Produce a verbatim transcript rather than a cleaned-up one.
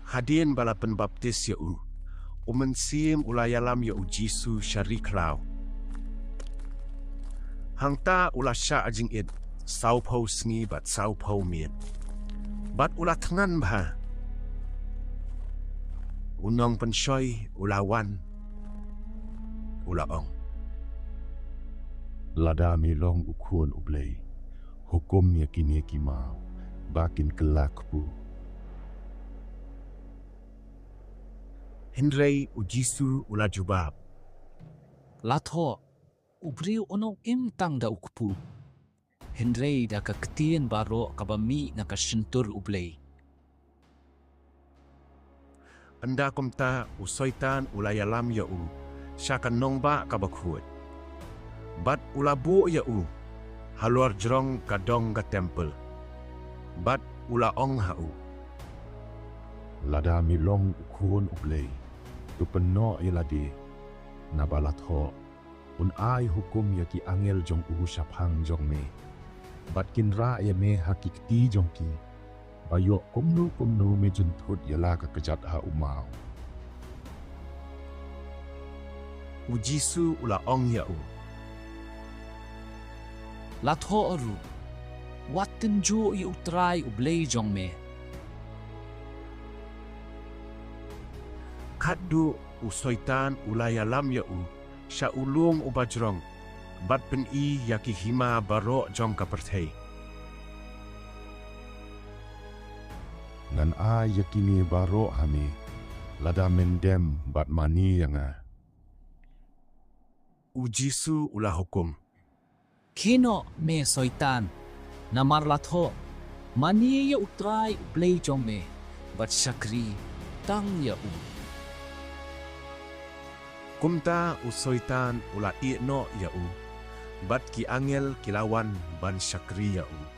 Hadien ba la pynbaptis ïa u, u Mynsiem u la ïalam ïa u Jisu sha ri khlaw. Hangta u la shah jingit sawphew sngi bad sawphew miet, bad u la thngan bha. U nongpynshoi u la wan, u la ong: Lada me long u Khun u Blei, hukum ïa kine ki maw ba kin kylla kpu. Hynrei u Jisu u la jubab: La thoh, u briew uno im tang da u kpu, hynrei da ka ktien baroh kaba mih na ka shyntur u Blei. Ynda kumta u Soitan u la ïalam ïa u sha ka nongbah kaba khuid, bad u la buh ïa u halor jrong ka dong ka templ, bad u la ong ha u: Lada me long u Khun u Blei, to pynnoh ïa lade, naba la thoh: Un ai hukum ïa ki angel jong u shaphang jong me, bad kin rah ïa me ha ki kti jong ki, ba ïoh kumno kumno me jynthut ïa la ka kjat ha u maw. U Jisu u la ong ïa u: La thoh ruh: Wat tynjuh ïa u Trai u Blei jong me. Katduh u Soitan u la ïalam ïa u sha u lum uba jrong, bad pyni ïa ki hima baroh jong ka pyrthei. Ngan ai ïa kine baroh ha me, lada men dem bad mane ïa nga. U Jisu u la hukum: Khie noh me Soitan, namar la thoh: Mane ïa u Trai u Blei jong me, bad shakri tang ïa u. Kumta u Soitan u la ïeh noh ïa u, bad ki angel ki la wan ban shakri ïa u.